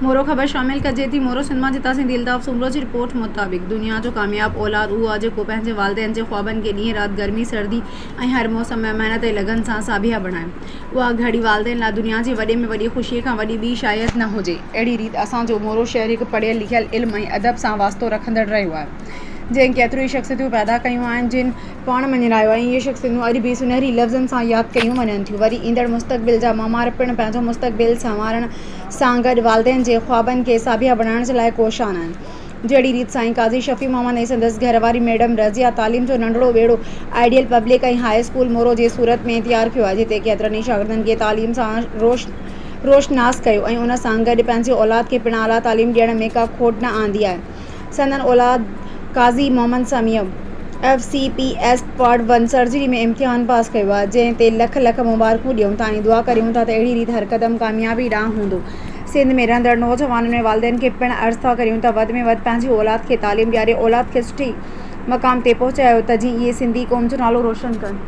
مورو خبر شامل ڪجي ٿي مورو سنڌ مان جتان سنڌي الطاف سومرو جي رپورٽ مطابق دنيا جو ڪامياب اولاد اهو آهي جيڪو پنهنجي والدين جي خوابن کي ڏينهن رات گرمي سردي ۽ هر موسم ۾ محنت ۽ لگن سان ساڀيا بڻائي اها گهڙي والدين لاء دنيا جي وڏي ۾ وڏي خوشي کان وڏي ٻي شايد نه هجي اهڙي ريت اسان جو مورو شهر هڪ پڙهيل لکيل علم ۽ ادب سان واسطو رکندڙ رهيو آهي جنهن ڪيتريون ئي شخصيتون پيدا ڪيون آهن جن پاڻ مڃرايو ۽ اهي شخصيتون اڄ به سنهري لفظن سان ياد ڪيون وڃن ٿيون وري ايندڙ مستقبل جا معمار پڻ پنهنجو مستقبل سنوارڻ سان گڏ والدين جي خوابن کي ساڀيا بڻائڻ جي لاء ڪوشان آهن. جهڙي ريت سائين قاضي شفيع محمد ۽ سندس گهر واري ميڊم رضيه تعليم جو ننڍڙو ٻيڙو ideal public ۽ high school Moro جي صورت ۾ تيار ڪيو آهي جتي ڪيترن ئي شاگردن کي تعليم سان روشناس ڪيو ۽ ان سان گڏ پنهنجي اولاد کي پڻ اعليٰ تعليم ڏيڻ ۾ ڪا کوٽ نه آندي آهي. سندن اولاد Qazi Muhammad Sami F C P S part one surgery ۾ امتحان پاس ڪيو آهي جنهن تي لک لک مبارڪون ڏيون ٿا ۽ دعا ڪريون ٿا ته اهڙي ريت هر قدم ڪاميابي ڏانهن هوندو سنڌ ۾ رهندڙ نوجوانن ۽ والدين کي پڻ عرض ٿا ڪريون ته وڌ ۾ وڌ پنهنجي اولاد کي تعليم ڏياري اولاد کي سٺي مقام تي پهچايو ته جيئن اهي سنڌي قوم جو نالو روشن ڪن.